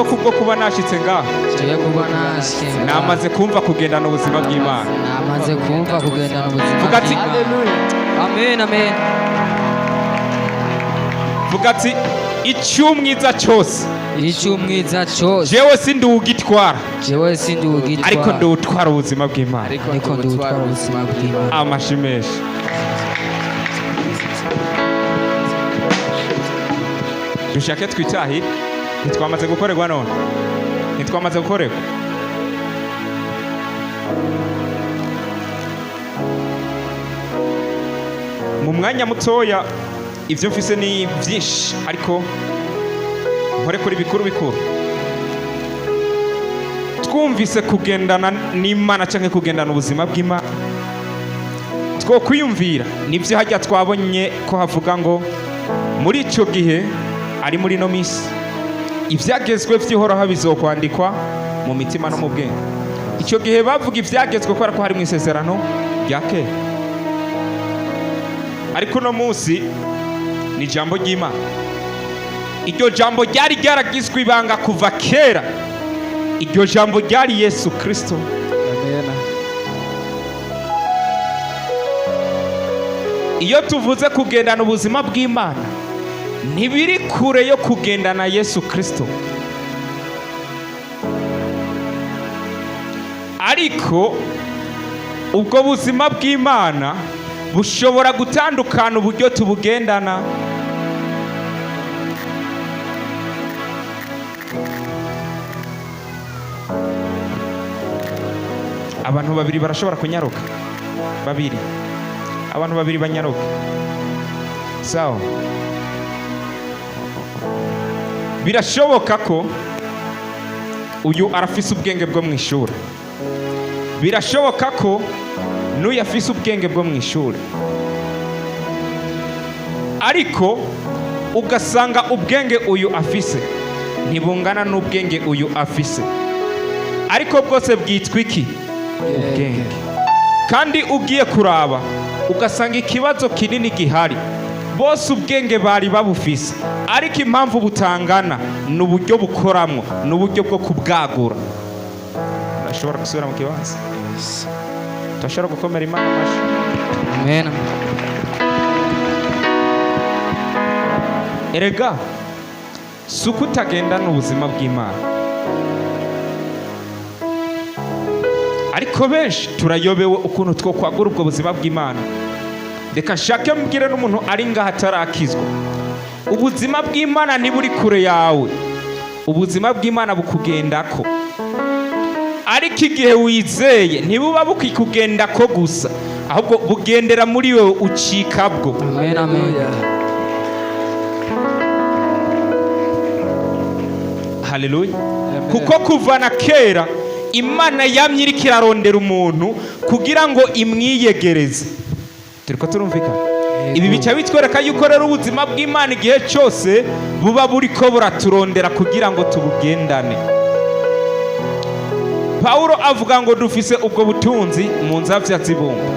Jewe kubwo kuba nashitse ngaha, Jewe kuba nashitse, namaze kumva kugendana ubuzima bw'Imana. Namaze kumva kugendana ubuzima Vuga ati, bw'Imana. Amen, amen. Vuga ati: "Icyumwiza cyose, Icyumwiza cyose, jewe sindiwugitwara, jewe sindiwugitwara, ariko ndiwutwara ubuzima bw'Imana." Ariko ndiwutwara ubuzima bw'Imana. Amashi menshi. Dushake twitahire. Ntitwamaze gukorerwa none? Ntitwamaze gukorerwa? Mu mwanya mutoya, ibyo mfise ni byinshi, ariko nkore kuri bikuru bikuru. Twumvise kugendana n'Imana cyangwa kugendana ubuzima bw'Imana, two kwiyumvira nibyo hajya twabonye ko havuga ngo muri icyo gihe, ari muri ino minsi, ibyagezwe by'ihoraho bizokwandikwa mu mitima no mu bwenge. Icyo gihe bavuga ibyagezwe kubera ko hari mu Isezerano rya Kera, ariko uno munsi ni ijambo ry'Imana. Iryo jambo ryari ryaragizwe ibanga kuva kera. Iryo jambo ryari Yesu Kirisito. Amen. Iyo tuvuze kugendana ubuzima bw'Imana, ntibiri kure yo kugendana Yesu Kirisito, ariko ubwo buzima bw'Imana bushobora gutandukana uburyo tubugendana. Abantu babiri barashobora kunyaruka, babiri, abantu babiri banyaruka. Sawa. Birashoboka ko uyu arafise ubwenge bwo mu ishuri, birashoboka ko n'uyu afise ubwenge bwo mu ishuri, ariko ugasanga ubwenge uyu afise ntibungana n'ubwenge uyu afise, ariko bwose bwitwa iki? Ubwenge. Kandi ugiye kuraba ugasanga ikibazo kinini gihari, bose ubwenge bari babufise, ariko impamvu butangana ni uburyo bukoramwo, ni uburyo bwo kubwagura. Urashobora gusubira mu kibanza. Turashobora gukomera Imana amashyi. Amen. Erega si uko utagendana ubuzima bw'Imana, ariko benshi turayobewe ukuntu two kwagura ubwo buzima bw'Imana. Reka nshake mbwire n'umuntu ari ngaho atarakizwa: ubuzima bw'Imana ntiburi kure yawe, ubuzima bw'Imana bukugendako. Ariko igihe wizeye, ntibuba bukikugendako gusa, ahubwo bugendera muri wewe, ucika bwo. Amen, amen. Haleluya! Kuko kuva na kera Imana yamye iriko irarondera umuntu kugira ngo imwiyegereze. Turiko turumvikana? Ibi bica bitwereka yuko rero ubuzima bw'Imana igihe cyose buba buriko buraturondera kugira ngo tubugendane. Pawulo avuga ngo dufise ubwo butunzi mu nzabya z'ibumba.